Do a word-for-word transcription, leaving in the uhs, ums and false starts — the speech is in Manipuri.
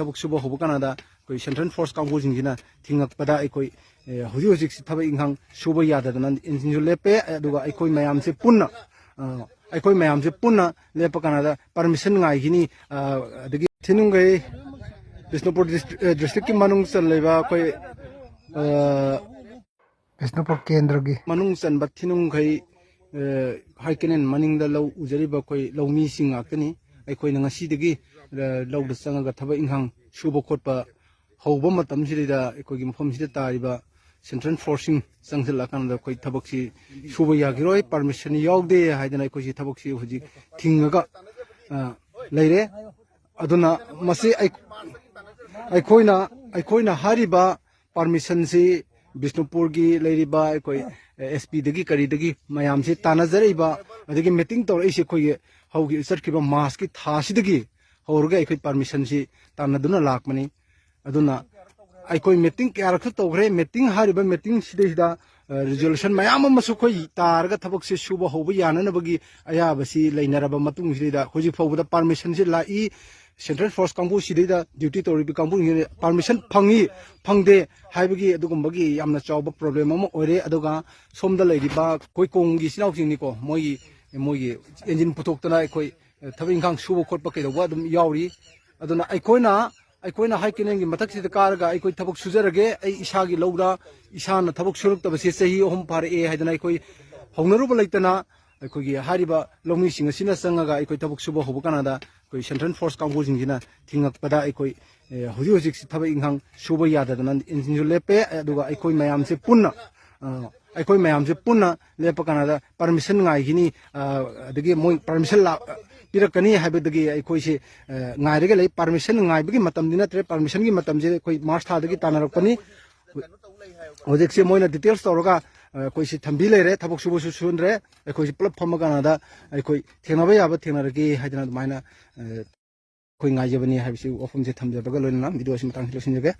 ꯊꯕꯛ ꯁꯨꯕ ꯍꯧꯕ ꯀꯥꯟꯗ ꯑꯩꯈꯣꯏ ꯁꯦꯟꯇ꯭ꯔꯦꯜ ꯐꯣꯔꯁ ꯀꯥꯡꯕꯨꯁꯤꯡꯁꯤꯅ ꯊꯤꯡꯉꯛꯄꯗ ꯑꯩꯈꯣꯏ, ꯑꯦ, ꯍꯧꯖꯤꯛ ꯍꯧꯖꯤꯛꯁꯤ ꯊꯕꯛ ꯏꯪꯈꯥꯡ ꯁꯨꯕ ꯌꯥꯗꯗꯅ ꯏꯟꯖꯤꯟꯁꯨ ꯂꯦꯞꯄꯦ꯫ ꯑꯗꯨꯒ ꯑꯩꯈꯣꯏ ꯃꯌꯥꯝꯁꯦ ꯄꯨꯟꯅ, ꯑ, ꯑꯩꯈꯣꯏ ꯃꯌꯥꯝꯁꯦ ꯄꯨꯟꯅ ꯂꯦꯞꯄ ꯀꯥꯟꯗ ꯄꯔꯃꯤꯁꯟ ꯉꯥꯏꯈꯤꯅꯤ꯫ ꯑ, ꯑꯗꯒꯤ ꯊꯤꯅꯨꯡꯒꯩ ꯕꯤꯁꯅꯨꯄꯨꯔ ꯗꯤꯁꯇ꯭ꯔꯤꯛ, ꯑ, ꯗꯤꯁꯇ꯭ꯔꯤꯛꯀꯤ ꯃꯅꯨꯡ ꯆꯜꯂꯤꯕ ꯑꯩꯈꯣꯏ, ꯑ, ꯕꯤꯁꯅꯨꯄꯨꯔ ꯀꯦꯟꯗ꯭ꯔꯒꯤ ꯃꯅꯨꯡ ꯆꯟꯕ ꯊꯤꯅꯨꯡꯈꯩ, ꯑ, ꯍꯥꯏ ꯀꯦꯅꯦꯜ ꯃꯅꯤꯡꯗ ꯂꯧ ꯎꯖꯔꯤꯕ ꯑꯩꯈꯣꯏ ꯂꯧꯃꯤꯁꯤꯡ ꯉꯥꯛꯇꯅꯤ꯫ ꯑꯩꯈꯣꯏꯅ ꯉꯁꯤꯗꯒꯤ, ꯑ, ꯂꯧꯗ ꯆꯪꯉꯒ ꯊꯕꯛ ꯏꯪꯈꯥꯡ ꯁꯨꯕ ꯈꯣꯠꯄ ꯍꯧꯕ ꯃꯇꯝꯁꯤꯗꯩꯗ ꯑꯩꯈꯣꯏꯒꯤ ꯃꯐꯝꯁꯤꯗ ꯇꯥꯔꯤꯕ ꯁꯦꯟꯇ꯭ꯔꯦꯜ ꯐꯣꯔꯁꯁꯤꯡ ꯆꯪꯁꯤꯜꯂꯛꯑꯀꯥꯟꯗ ꯑꯩꯈꯣꯏ ꯊꯕꯛꯁꯤ ꯁꯨꯕ ꯌꯥꯈꯤꯔꯣꯏ, ꯄꯔꯃꯤꯁꯟ ꯌꯥꯎꯗꯦ ꯍꯥꯏꯗꯅ ꯑꯩꯈꯣꯏꯁꯤ ꯊꯕꯛꯁꯤ ꯍꯧꯖꯤꯛ ꯊꯤꯡꯉꯒ, ꯑ, ꯂꯩꯔꯦ꯫ ꯑꯗꯨꯅ ꯃꯁꯤ ꯑꯩ-, ꯑꯩꯈꯣꯏꯅ, ꯑꯩꯈꯣꯏꯅ ꯍꯥꯏꯔꯤꯕ ꯄꯔꯃꯤꯁꯟꯁꯤ ꯕꯤꯁꯅꯨꯄꯨꯔꯒꯤ ꯂꯩꯔꯤꯕ ꯑꯩꯈꯣꯏ ꯑꯦꯁ ꯄꯤꯗꯒꯤ ꯀꯔꯤꯗꯒꯤ ꯃꯌꯥꯝꯁꯤ ꯇꯥꯟꯅꯖꯔꯛꯏꯕ, ꯑꯗꯒꯤ ꯃꯤꯇꯤꯡ ꯇꯧꯔꯛꯏꯁꯦ ꯑꯩꯈꯣꯏꯒꯤ ꯍꯧꯈꯤ-, ꯆꯠꯈꯤꯕ ꯃꯥꯔꯁꯀꯤ ꯊꯥꯁꯤꯗꯒꯤ ꯍꯧꯔꯒ ꯑꯩꯈꯣꯏ ꯄꯔꯃꯤꯁꯟꯁꯤ ꯇꯥꯟꯅꯗꯨꯅ ꯂꯥꯛꯄꯅꯤ꯫ ꯑꯗꯨꯅ ꯑꯩꯈꯣꯏ ꯃꯤꯇꯤꯡ ꯀꯌꯥꯔꯛꯁꯨ ꯇꯧꯈ꯭ꯔꯦ꯫ ꯃꯤꯇꯤꯡ ꯍꯥꯏꯔꯤꯕ ꯃꯤꯇꯤꯡꯁꯤꯗꯩꯁꯤꯗ, ꯑ, ꯔꯤꯖꯣꯂꯨꯁꯟ ꯃꯌꯥꯝ ꯑꯃꯁꯨ ꯑꯩꯈꯣꯏ ꯇꯥꯔꯒ ꯊꯕꯛꯁꯦ ꯁꯨꯕ ꯍꯧꯕ ꯌꯥꯅꯅꯕꯒꯤ ꯑꯌꯥꯕꯁꯤ ꯂꯩꯅꯔꯕ ꯃꯇꯨꯡꯁꯤꯗꯩꯗ ꯍꯧꯖꯤꯛ ꯐꯥꯎꯕꯗ ꯄꯔꯃꯤꯁꯟꯁꯤ ꯂꯥꯛꯏ꯫ ꯁꯦꯟꯇ꯭ꯔꯦꯜ ꯐꯣꯔꯁ ꯀꯥꯡꯕꯨꯁꯤꯗꯩꯗ ꯗ꯭ꯌꯨꯇꯤ ꯇꯧꯔꯤꯕ ꯀꯥꯡꯕꯨꯁꯤꯡꯁꯤꯗ ꯄꯔꯃꯤꯁꯟ ꯐꯪꯉꯤ, ꯐꯪꯗꯦ ꯍꯥꯏꯕꯒꯤ ꯑꯗꯨꯒꯨꯝꯕꯒꯤ ꯌꯥꯝꯅ ꯆꯥꯎꯕ ꯄ꯭ꯔꯣꯕ꯭ꯂꯦꯝ ꯑꯃ ꯑꯣꯏꯔꯦ꯫ ꯑꯗꯨꯒ ꯁꯣꯝꯗ ꯂꯩꯔꯤꯕ ꯑꯩꯈꯣꯏ ꯀꯣꯡꯒꯤ ꯏꯆꯤꯟ ꯏꯅꯥꯎꯁꯤꯡꯅꯤꯀꯣ, ꯃꯣꯏꯒꯤ, ꯃꯣꯏꯒꯤ ꯏꯟꯖꯤꯟ ꯄꯨꯊꯣꯛꯇꯅ ꯑꯩꯈꯣꯏ ꯊꯕꯛ ꯏꯪꯈꯥꯡ ꯁꯨꯕ ꯈꯣꯠꯄ ꯀꯩꯗꯧꯕ ꯑꯗꯨꯝ ꯌꯥꯎꯔꯤ꯫ ꯑꯗꯨꯅ ꯑꯩꯈꯣꯏꯅ, ꯑꯩꯈꯣꯏꯅ ꯍꯥꯏ ꯀꯦꯅꯦꯜꯒꯤ ꯃꯊꯛꯁꯤꯗ ꯀꯥꯔꯒ ꯑꯩꯈꯣꯏ ꯊꯕꯛ ꯁꯨꯖꯔꯒꯦ, ꯑꯩ ꯏꯁꯥꯒꯤ ꯂꯧꯗ ꯏꯁꯥꯅ ꯊꯕꯛ ꯁꯨꯔꯛꯇꯕꯁꯦ ꯆꯍꯤ ꯑꯍꯨꯝ ꯐꯥꯔꯛꯑꯦ ꯍꯥꯏꯗꯅ ꯑꯩꯈꯣꯏ ꯍꯧꯅꯔꯨꯕ ꯂꯩꯇꯅ ꯑꯩꯈꯣꯏꯒꯤ ꯍꯥꯏꯔꯤꯕ ꯂꯧꯃꯤꯁꯤꯡ ꯑꯁꯤꯅ ꯆꯪꯉꯒ ꯑꯩꯈꯣꯏ ꯊꯕꯛ ꯁꯨꯕ ꯍꯧꯕ ꯀꯥꯟꯗ ꯑꯩꯈꯣꯏ ꯁꯦꯟꯇ꯭ꯔꯦꯜ ꯐꯣꯔꯁ ꯀꯥꯡꯕꯨꯁꯤꯡꯁꯤꯅ ꯊꯤꯡꯉꯛꯄꯗ ꯑꯩꯈꯣꯏ, ꯑꯦ, ꯍꯧꯖꯤꯛ ꯍꯧꯖꯤꯛꯁꯤ ꯊꯕꯛ ꯏꯪꯈꯥꯡ ꯁꯨꯕ ꯌꯥꯗꯗꯅ ꯏꯟꯖꯤꯟꯁꯨ ꯂꯦꯞꯄꯦ꯫ ꯑꯗꯨꯒ ꯑꯩꯈꯣꯏ ꯃꯌꯥꯝꯁꯦ ꯄꯨꯟꯅ, ꯑ, ꯑꯩꯈꯣꯏ ꯃꯌꯥꯝꯁꯦ ꯄꯨꯟꯅ ꯂꯦꯞꯄ ꯀꯥꯟꯗ ꯄꯔꯃꯤꯁꯟ ꯉꯥꯏꯈꯤꯅꯤ, ꯑ, ꯑꯗꯒꯤ ꯃꯣꯏ ꯄꯔꯃꯤꯁꯟ ꯂꯥꯛ-, ꯄꯤꯔꯛꯀꯅꯤ ꯍꯥꯏꯕꯗꯒꯤ ꯑꯩꯈꯣꯏꯁꯦ, ꯑ, ꯉꯥꯏꯔꯒ ꯂꯩ꯫ ꯄꯔꯃꯤꯁꯟ ꯉꯥꯏꯕꯒꯤ ꯃꯇꯝꯗꯤ ꯅꯠꯇ꯭ꯔꯦ, ꯄꯔꯃꯤꯁꯟꯒꯤ ꯃꯇꯝꯁꯦ ꯑꯩꯈꯣꯏ ꯃꯥꯔꯁ ꯊꯥꯗꯒꯤ ꯇꯥꯟꯅꯔꯛꯄꯅꯤ꯫ ꯍꯧꯖꯤꯛꯁꯦ ꯃꯣꯏꯅ ꯗꯤꯇꯦꯜꯁ ꯇꯧꯔꯒ, ꯑ, ꯑꯩꯈꯣꯏꯁꯤ ꯊꯝꯕꯤ ꯂꯩꯔꯦ, ꯊꯕꯛ ꯁꯨꯕꯁꯨ ꯁꯨꯍꯟꯗ꯭ꯔꯦ꯫ ꯑꯩꯈꯣꯏꯁꯤ ꯄꯨꯂꯞ ꯐꯝꯃ ꯀꯥꯟꯗ ꯑꯩꯈꯣꯏ ꯊꯦꯡꯅꯕ ꯌꯥꯕ ꯊꯦꯡꯅꯔꯒꯦ ꯍꯥꯏꯗꯅ ꯑꯗꯨꯃꯥꯏꯅ, ꯑ, ꯑꯩꯈꯣꯏ ꯉꯥꯏꯖꯕꯅꯤ ꯍꯥꯏꯕꯁꯤ ꯋꯥꯐꯝꯁꯦ ꯊꯝꯖꯕꯒ ꯂꯣꯏꯅꯅ ꯚꯤꯗꯤꯑꯣ ꯑꯁꯤ ꯃꯇꯥꯡꯁꯤ ꯂꯣꯏꯁꯤꯟꯖꯒꯦ꯫